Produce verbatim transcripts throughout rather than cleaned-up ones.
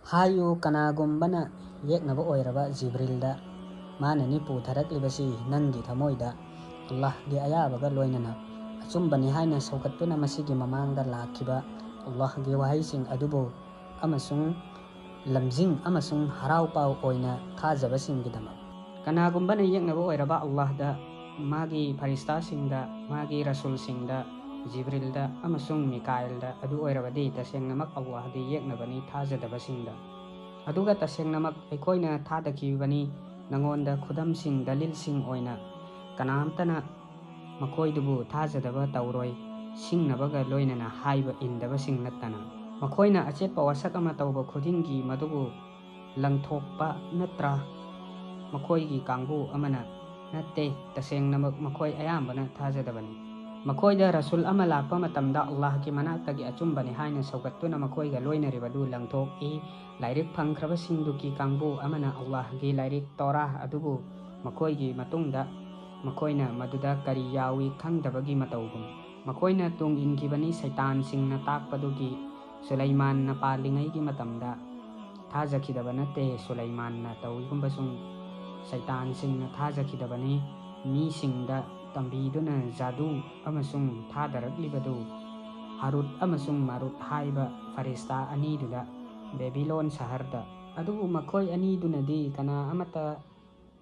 ꯍꯥꯏꯌꯨ, ꯀꯅꯥꯒꯨꯝꯕꯅ ꯌꯦꯛꯅꯕ ꯑꯣꯏꯔꯕ ꯖꯤꯕ꯭ꯔꯤꯜꯗ, ꯃꯥꯅꯅꯤ ꯄꯨꯊꯔꯛꯂꯤꯕꯁꯤ ꯅꯪꯒꯤ ꯊꯃꯣꯏꯗ ꯑꯜꯂꯥꯍꯒꯤ ꯑꯌꯥꯕꯒ ꯂꯣꯏꯅꯅ ꯑꯆꯨꯝꯕꯅꯤ ꯍꯥꯏꯅ ꯁꯧꯒꯠꯇꯨꯅ ꯃꯁꯤꯒꯤ ꯃꯃꯥꯡꯗ ꯂꯥꯛꯈꯤꯕ ꯑꯜꯂꯥꯍꯒꯤ ꯋꯥꯍꯩꯁꯤꯡ ꯑꯗꯨꯕꯨ ꯑꯃꯁꯨꯡ ꯂꯝꯖꯤꯡ ꯑꯃꯁꯨꯡ ꯍꯔꯥꯎ ꯄꯥꯎ ꯑꯣꯏꯅ ꯊꯥꯖꯕꯁꯤꯡꯒꯤꯗꯃꯛ꯫ ꯀꯅꯥꯒꯨꯝꯕꯅ ꯌꯦꯛꯅꯕ ꯑꯣꯏꯔꯕ ꯑꯜꯂꯥꯍꯗ, ꯃꯥꯒꯤ ꯐꯔꯤꯁꯇꯥꯁꯤꯡꯗ, ꯃꯥꯒꯤ ꯔꯁꯨꯜꯁꯤꯡꯗ, ꯖꯤꯕ꯭ꯔꯤꯜꯗ ꯑꯃꯁꯨꯡ ꯃꯤꯀꯥꯏꯜꯗ, ꯑꯗꯨ ꯑꯣꯏꯔꯕꯗꯤ ꯇꯁꯦꯡꯅꯃꯛ ꯑꯜꯂꯥꯍꯗꯤ ꯌꯦꯛꯅꯕꯅꯤ ꯊꯥꯖꯗꯕꯁꯤꯡꯗ꯫ ꯑꯗꯨꯒ ꯇꯁꯦꯡꯅꯃꯛ ꯑꯩꯈꯣꯏꯅ ꯊꯥꯗꯈꯤꯕꯅꯤ ꯅꯉꯣꯟꯗ ꯈꯨꯗꯝꯁꯤꯡ, ꯗꯂꯤꯜꯁꯤꯡ ꯑꯣꯏꯅ꯫ ꯀꯅꯥꯝꯇꯅ ꯃꯈꯣꯏꯗꯨꯕꯨ ꯊꯥꯖꯗꯕ ꯇꯧꯔꯣꯏ, ꯁꯤꯡꯅꯕꯒ ꯂꯣꯏꯅꯅ ꯍꯥꯏꯕ ꯏꯟꯗꯕꯁꯤꯡ ꯅꯠꯇꯅ꯫ ꯃꯈꯣꯏꯅ ꯑꯆꯦꯠꯄ ꯋꯥꯁꯛ ꯑꯃ ꯇꯧꯕ ꯈꯨꯗꯤꯡꯒꯤ ꯃꯗꯨꯕꯨ ꯂꯪꯊꯣꯛꯄ ꯅꯠꯇ꯭ꯔꯥ? ꯃꯈꯣꯏꯒꯤ ꯀꯥꯡꯕꯨ ꯑꯃꯅ, "ꯅꯠꯇꯦ, ꯇꯁꯦꯡꯅꯃꯛ ꯃꯈꯣꯏ ꯑꯌꯥꯝꯕꯅ ꯊꯥꯖꯗꯕꯅꯤ"꯫ ꯃꯈꯣꯏꯗ ꯔꯁꯨꯜ ꯑꯃ ꯂꯥꯛꯄ ꯃꯇꯝꯗ ꯑꯜꯂꯥꯍꯒꯤ ꯃꯅꯥꯛꯇꯒꯤ ꯑꯆꯨꯝꯕꯅꯤ ꯍꯥꯏꯅ ꯁꯧꯒꯠꯇꯨꯅ ꯃꯈꯣꯏꯒ ꯂꯣꯏꯅꯔꯤꯕꯗꯨ ꯂꯪꯊꯣꯛꯏ꯫ ꯂꯥꯏꯔꯤꯛ ꯐꯪꯈ꯭ꯔꯕꯁꯤꯡꯗꯨꯒꯤ ꯀꯥꯡꯕꯨ ꯑꯃꯅ ꯑꯜꯂꯥꯍꯒꯤ ꯂꯥꯏꯔꯤꯛ ꯇꯣꯔꯥ ꯑꯗꯨꯕꯨ ꯃꯈꯣꯏꯒꯤ ꯃꯇꯨꯡꯗ ꯃꯈꯣꯏꯅ ꯃꯗꯨꯗ ꯀꯔꯤ ꯌꯥꯎꯏ ꯈꯪꯗꯕꯒꯤ ꯃꯇꯧꯒꯨꯝ꯫ ꯃꯈꯣꯏꯅ ꯇꯨꯡ ꯏꯟꯈꯤꯕꯅꯤ ꯁꯩꯇꯥꯟꯁꯤꯡꯅ ꯇꯥꯛꯄꯗꯨꯒꯤ꯫ ꯁꯨꯂꯩꯃꯥꯟꯅ ꯄꯥꯜꯂꯤꯉꯩꯒꯤ ꯃꯇꯝꯗ ꯊꯥꯖꯈꯤꯗꯕ ꯅꯠꯇꯦ꯫ ꯁꯨꯂꯩꯃꯥꯟꯅ ꯇꯧꯏꯒꯨꯝꯕꯁꯨꯡ ꯁꯩꯇꯥꯟꯁꯤꯡꯅ ꯊꯥꯖꯈꯤꯗꯕꯅꯤ꯫ ꯃꯤꯁꯤꯡꯗ ꯇꯝꯕꯤꯗꯨꯅ ꯖꯥꯗꯨ ꯑꯃꯁꯨꯡ ꯊꯥꯗꯔꯛꯂꯤꯕꯗꯨ ꯍꯥꯔꯨꯠ ꯑꯃꯁꯨꯡ ꯃꯥꯔꯨꯠ ꯍꯥꯏꯕ ꯐꯔꯤꯁꯇꯥ ꯑꯅꯤꯗꯨꯗ ꯕꯦꯕꯤꯂꯣꯟ ꯁꯍꯔꯗ꯫ ꯑꯗꯨꯕꯨ ꯃꯈꯣꯏ ꯑꯅꯤꯗꯨꯅꯗꯤ ꯀꯅꯥ ꯑꯃꯠꯇ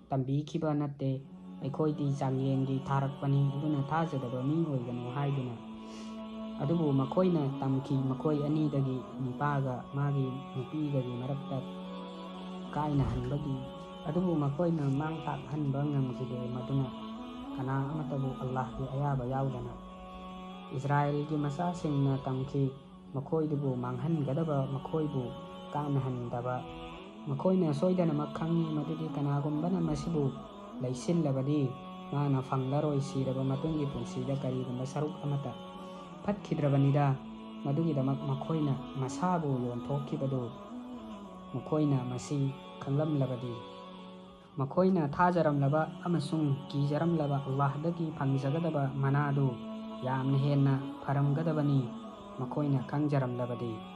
ꯇꯝꯕꯤꯈꯤꯕ ꯅꯠꯇꯦ꯫ "ꯑꯩꯈꯣꯏꯗꯤ ꯆꯥꯡꯌꯦꯡꯒꯤ ꯊꯥꯔꯛꯄꯅꯤ, ꯑꯗꯨꯅ ꯊꯥꯖꯗꯕ ꯃꯤ ꯑꯣꯏꯒꯅꯨ" ꯍꯥꯏꯗꯨꯅ꯫ ꯑꯗꯨꯕꯨ ꯃꯈꯣꯏꯅ ꯇꯝꯈꯤ, ꯃꯈꯣꯏ ꯑꯅꯤꯗꯒꯤ ꯅꯤꯄꯥꯒ ꯃꯥꯒꯤ ꯅꯨꯄꯤꯒꯒꯤ ꯃꯔꯛꯇ ꯀꯥꯏꯅꯍꯟꯕꯒꯤ꯫ ꯑꯗꯨꯕꯨ ꯃꯈꯣꯏꯅ ꯃꯥꯡ ꯇꯥꯛꯍꯟꯕ ꯉꯝꯈꯤꯗꯦ, ꯃꯗꯨꯅ ꯀꯅꯥ ꯑꯃꯠꯇꯕꯨ ꯑꯜꯂꯥꯍꯒꯤ ꯑꯌꯥꯕ ꯌꯥꯎꯗꯅ꯫ ꯏꯁꯔꯥꯌꯦꯜꯒꯤ ꯃꯆꯥꯁꯤꯡꯅ ꯇꯝꯈꯤ, ꯃꯈꯣꯏꯗꯨꯕꯨ ꯃꯥꯡꯍꯟꯒꯗꯕ, ꯃꯈꯣꯏꯕꯨ ꯀꯥꯟꯅꯍꯟꯗꯕ꯫ ꯃꯈꯣꯏꯅ ꯁꯣꯏꯗꯅꯃꯛ ꯈꯪꯏ ꯃꯗꯨꯗꯤ ꯀꯅꯥꯒꯨꯝꯕꯅ ꯃꯁꯤꯕꯨ ꯂꯩꯁꯤꯜꯂꯕꯗꯤ ꯃꯥꯅ ꯐꯪꯂꯔꯣꯏ, ꯁꯤꯔꯕ ꯃꯇꯨꯡꯒꯤ ꯄꯨꯟꯁꯤꯗ ꯀꯔꯤꯒꯨꯝꯕ ꯁꯔꯨꯛ ꯑꯃꯠꯇ ꯐꯠꯈꯤꯗ꯭ꯔꯕꯅꯤꯗ꯫ ꯃꯗꯨꯒꯤꯗꯃꯛ ꯃꯈꯣꯏꯅ ꯃꯁꯥꯕꯨ ꯌꯣꯟꯊꯣꯛꯈꯤꯕꯗꯨ ꯃꯈꯣꯏꯅ ꯃꯁꯤ ꯈꯪꯂꯝꯂꯕꯗꯤ꯫ ꯃꯈꯣꯏꯅ ꯊꯥꯖꯔꯝꯂꯕ ꯑꯃꯁꯨꯡ ꯀꯤꯖꯔꯝꯂꯕ ꯑꯜꯂꯥꯍꯗꯒꯤ ꯐꯪꯖꯒꯗꯕ ꯃꯅꯥꯗꯨ ꯌꯥꯝꯅ ꯍꯦꯟꯅ ꯐꯔꯝꯒꯗꯕꯅꯤ, ꯃꯈꯣꯏꯅ ꯈꯪꯖꯔꯝꯂꯕꯗꯤ꯫